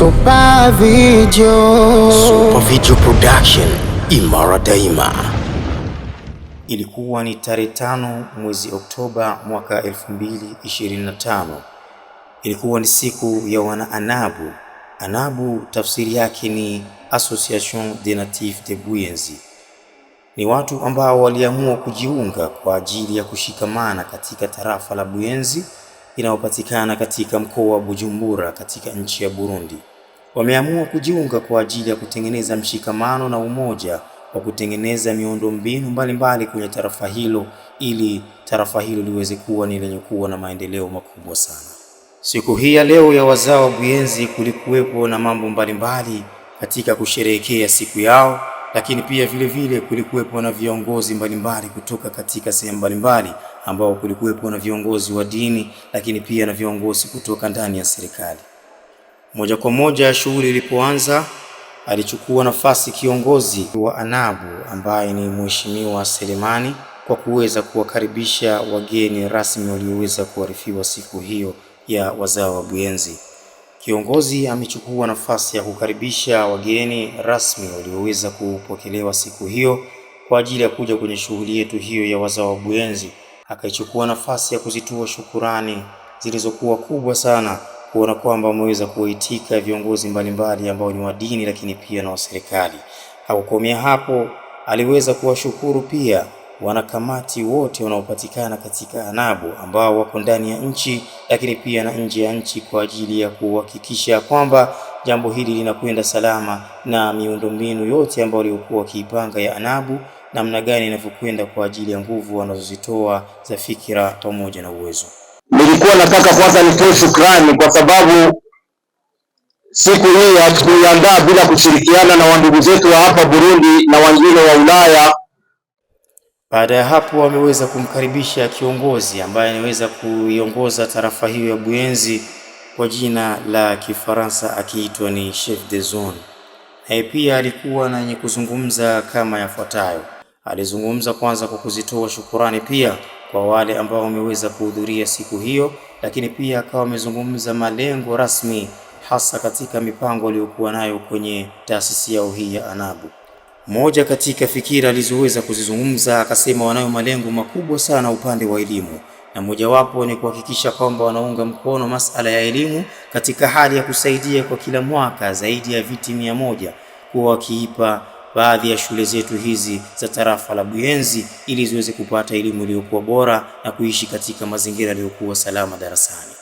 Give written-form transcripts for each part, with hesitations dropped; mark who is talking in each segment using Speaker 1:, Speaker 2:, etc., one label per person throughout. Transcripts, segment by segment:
Speaker 1: Super Video.
Speaker 2: Super Video Production, imara daima. Ilikuwa ni tarehe 5 mwezi Oktoba mwaka 2025. Ilikuwa ni siku ya wana Anabu. Anabu tafsiri yake ni Association des Natifs de Buyenzi. Ni watu ambao waliamua kujiunga kwa ajili ya kushikamana katika tarafa la Buyenzi inayopatikana katika mkoa wa Bujumbura katika nchi ya Burundi. Wameamua kujiunga kwa ajili ya kutengeneza mshikamano na umoja wa kutengeneza miundombinu mbalimbali kwenye tarafa hilo ili tarafa hilo liweze kuwa ni lenye kuwa na maendeleo makubwa sana. Siku hii ya leo ya wazao wa Buyenzi kulikuwepo na mambo mbalimbali katika kusherehekea siku yao, lakini pia vile vile kulikuwepo na viongozi mbalimbali kutoka katika sehemu mbalimbali, ambao kulikuwepo na viongozi wa dini, lakini pia na viongozi kutoka ndani ya serikali. Moja kwa moja shughuli ilipoanza, alichukua nafasi kiongozi wa Anabu ambaye ni Mheshimiwa Selemani kwa kuweza kuwakaribisha wageni rasmi walioweza kuarifiwa siku hiyo ya wazao wa Buyenzi. Kiongozi amechukua nafasi ya kukaribisha wageni rasmi walioweza kupokelewa siku hiyo kwa ajili ya kuja kwenye shughuli yetu hiyo ya wazao wa Buyenzi. Akaichukua nafasi ya kuzitoa shukurani zilizokuwa kubwa sana kuona kwamba wameweza kuwaitika viongozi mbalimbali ambao ni wa dini lakini pia na wa serikali. Hakukomea hapo, aliweza kuwashukuru pia wanakamati wote wanaopatikana katika Anabu ambao wako ndani ya nchi lakini pia na nje ya nchi kwa ajili ya kuhakikisha kwamba jambo hili linakwenda salama na miundombinu yote ambayo waliokuwa wakiipanga ya Anabu namna gani inavyokwenda kwa ajili ya nguvu wanazozitoa za fikira pamoja na uwezo.
Speaker 3: Nilikuwa nataka kwanza nitoe shukrani kwa sababu siku hii hatukuiandaa bila kushirikiana na wandugu zetu wa hapa Burundi na wengine wa Ulaya.
Speaker 2: Baada ya hapo wameweza kumkaribisha kiongozi ambaye anaweza kuiongoza tarafa hiyo ya Buyenzi kwa jina la Kifaransa akiitwa ni chef de zone. Naye pia alikuwa na yenye kuzungumza kama yafuatayo. Alizungumza kwanza kwa kuzitoa shukurani pia kwa wale ambao wameweza kuhudhuria siku hiyo, lakini pia akawa amezungumza malengo rasmi hasa katika mipango aliyokuwa nayo kwenye taasisi yao hii ya Anabu. Moja katika fikira alizoweza kuzizungumza akasema wanayo malengo makubwa sana upande wa elimu, na mojawapo ni kuhakikisha kwamba wanaunga mkono masala ya elimu katika hali ya kusaidia kwa kila mwaka zaidi ya viti 100 kuwa wakiipa baadhi ya shule zetu hizi za tarafa la Buyenzi ili ziweze kupata elimu iliyokuwa bora na kuishi katika mazingira yaliyokuwa salama darasani.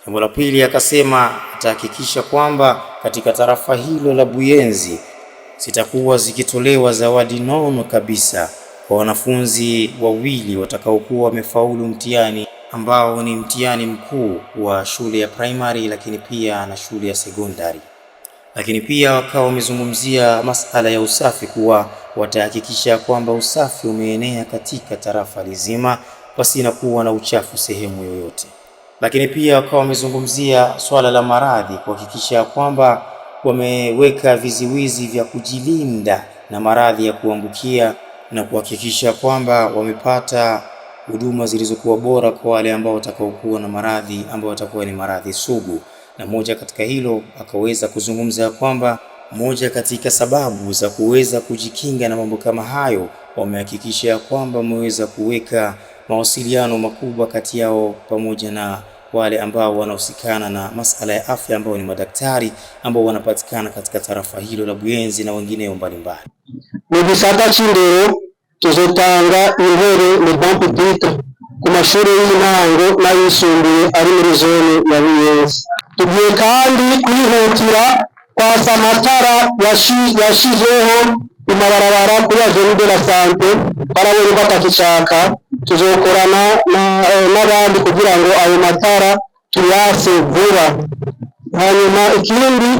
Speaker 2: Jambo la pili akasema atahakikisha kwamba katika tarafa hilo la Buyenzi zitakuwa zikitolewa zawadi nono kabisa kwa wanafunzi wawili watakaokuwa wamefaulu mtihani ambao ni mtihani mkuu wa shule ya primary, lakini pia na shule ya sekondari. Lakini pia wakawa wamezungumzia masala ya usafi kuwa watahakikisha kwamba usafi umeenea katika tarafa lizima pasina kuwa na uchafu sehemu yoyote. Lakini pia wakawa wamezungumzia swala la maradhi, kuhakikisha kwamba wameweka viziwizi vya kujilinda na maradhi ya kuambukia na kuhakikisha kwamba wamepata huduma zilizokuwa bora kwa wale ambao watakaokuwa na maradhi ambao watakuwa ni maradhi sugu. Na moja katika hilo akaweza kuzungumza kwamba moja katika sababu za kuweza kujikinga na mambo kama hayo, wamehakikisha kwamba wameweza kuweka mawasiliano makubwa kati yao pamoja na wale ambao wanahusikana na masala ya afya ambao ni madaktari ambao wanapatikana katika tarafa hilo la Buyenzi na wengineo mbalimbali.
Speaker 3: Mu gisata c'indero tuzotanga intebe mu banc public ku mashuri y'intango n'ayisumbuye ari muri zone ya Buyenzi. Tugiye kandi kwihutira kwasa amatara yashizweho amabarabara kuri avenue de la Sante, barabonye ko atakicaka. Tuzokorana n'abandi kugira ngo ayo matara tuyase vuba. Hanyuma ikindi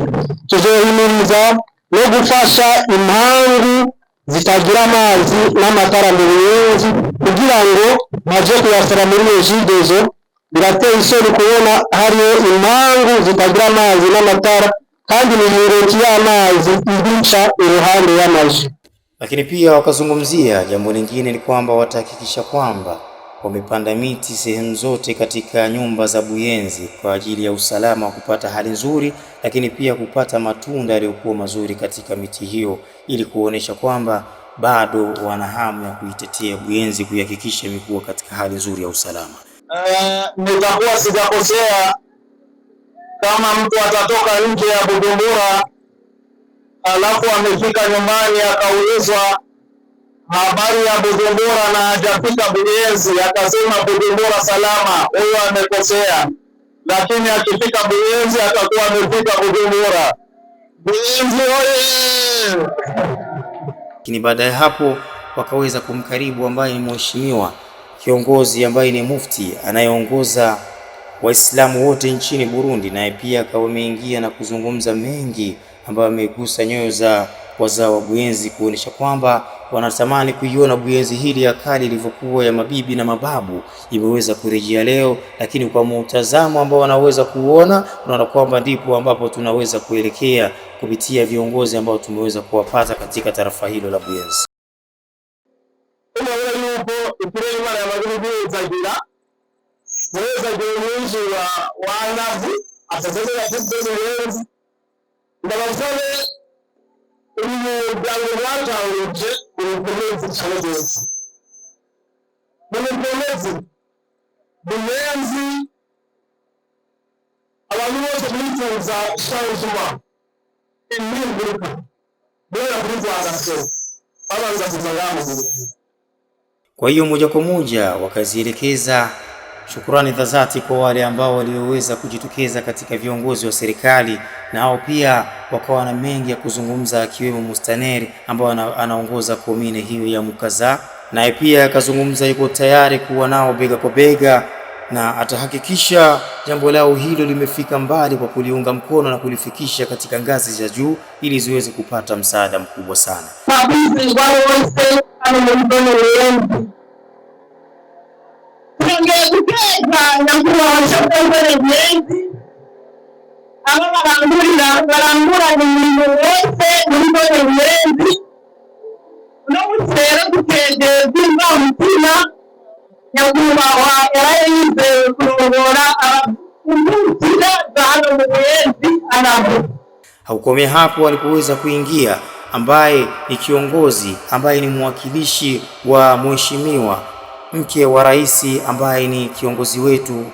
Speaker 3: tuzohimiriza no gufasha impangu zitagira amazi n'amatara mu Buyenzi kugira ngo baje kuyasaba muri Regideso. Birateye isoni kubona hariyo impangu zitagira amazi n'amatara kandi imiringoti y'amazi ibica iruhande y'amazu.
Speaker 2: Lakini pia wakazungumzia jambo lingine ni kwamba watahakikisha kwamba wamepanda miti sehemu zote katika nyumba za Buyenzi kwa ajili ya usalama wa kupata hali nzuri, lakini pia kupata matunda yaliyokuwa mazuri katika miti hiyo, ili kuonesha kwamba bado wana hamu ya kuitetea Buyenzi, kuihakikisha imekuwa katika hali nzuri ya usalama.
Speaker 3: Nitakuwa sijakosea kama mtu atatoka nje ya Bujumbura alafu amefika nyumbani akaulizwa habari ya Bujumbura na hajafika Buyenzi akasema Bujumbura salama, huyo amekosea. Lakini akifika Buyenzi atakuwa amefika Bujumbura. Buyenzi oye!
Speaker 2: Lakini baada ya hapo wakaweza kumkaribu ambaye ni mheshimiwa kiongozi ambaye ni mufti anayeongoza Waislamu wote nchini Burundi, naye pia akawa ameingia na kuzungumza mengi ambayo amegusa nyoyo za wazao wa Buyenzi, kuonyesha kwamba wanatamani kuiona Buyenzi hili ya kale ilivyokuwa ya mabibi na mababu imeweza kurejea leo, lakini kwa mtazamo ambao wanaweza kuona, unaona kwamba ndipo ambapo tunaweza kuelekea kupitia viongozi ambao tumeweza kuwapata katika tarafa hilo la Buyenzi.
Speaker 3: Urabona yuko ikirere Imana yamaze kuguhezagira guhezagira umwinshi wa Navu atasezera kuri Buyenzi. Ndabasabe uyu muryango mwatanguje urukomezi cyane rwose, murukomezi Buyenzi, abantu bose bifuza changement impinduka guhera kuri Rwanda babanza kuza ngaha mu Buyenzi.
Speaker 2: Kwa hiyo moja kwa moja wakazielekeza shukurani za dhati kwa wale ambao walioweza kujitokeza katika viongozi wa serikali, na hao pia wakawa na mengi ya kuzungumza, akiwemo Mustaneri ambao anaongoza komine hiyo ya Mukaza, naye pia akazungumza yuko tayari kuwa nao bega kwa bega na atahakikisha jambo lao hilo limefika mbali kwa kuliunga mkono na kulifikisha katika ngazi za juu ili ziweze kupata msaada mkubwa sana.
Speaker 4: Abizigwa bose hano muri zone Buyenzi, twongeye guteza nyakubahwa chef de zone Buyenzi, abo barangurira barangurana umurimo wose muri zone Buyenzi. Uno munsi rero duteje by'imvamutima, nyakubahwa yaraye yizeye kurongora imvukira za hano mu Buyenzi anavuga.
Speaker 2: Haukomea hapo alipoweza kuingia ambaye ni kiongozi ambaye ni mwakilishi wa mheshimiwa mke wa rais ambaye ni kiongozi wetu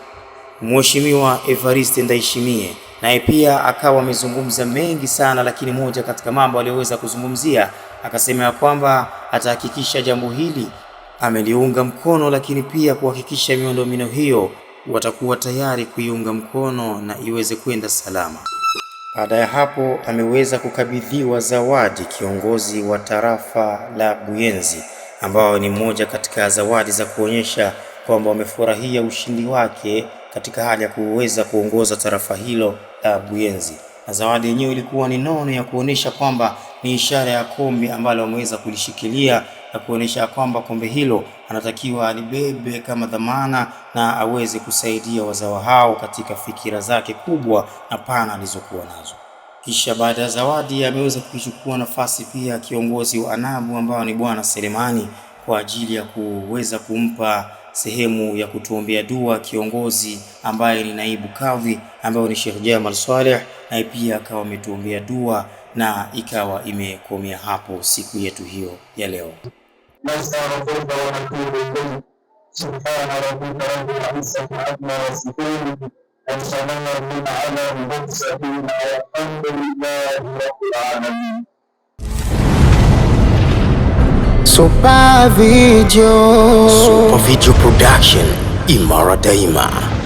Speaker 2: Mheshimiwa Evariste Ndayishimiye, naye pia akawa amezungumza mengi sana, lakini moja katika mambo aliyoweza kuzungumzia akasema ya kwamba atahakikisha jambo hili ameliunga mkono, lakini pia kuhakikisha miundombinu hiyo watakuwa tayari kuiunga mkono na iweze kwenda salama. Baada ya hapo ameweza kukabidhiwa zawadi kiongozi wa tarafa la Buyenzi, ambao ni mmoja katika zawadi za kuonyesha kwamba wamefurahia ushindi wake katika hali ya kuweza kuongoza tarafa hilo la Buyenzi. Na zawadi yenyewe ilikuwa ni nono ya kuonyesha kwamba ni ishara ya kombe ambalo wameweza kulishikilia na kuonyesha kwamba kombe hilo anatakiwa alibebe kama dhamana na aweze kusaidia wazawa hao katika fikira zake kubwa na pana alizokuwa nazo. Kisha baada ya zawadi ameweza kuichukua nafasi pia kiongozi wa Anabu ambao ni Bwana Selemani kwa ajili ya kuweza kumpa sehemu ya kutuombea dua kiongozi ambaye ni naibu kadhi ambaye ni Sheikh Jamal Saleh, naye pia akawa ametuombea dua na ikawa imekomea hapo siku yetu hiyo ya leo.
Speaker 3: نستغفرك ونتوب إليك. سبحان ربك رب العزة عما يصفون وسلام على المرسلين والحمد لله رب العالمين.
Speaker 1: Super Video.
Speaker 2: Super Video Production, imara daima.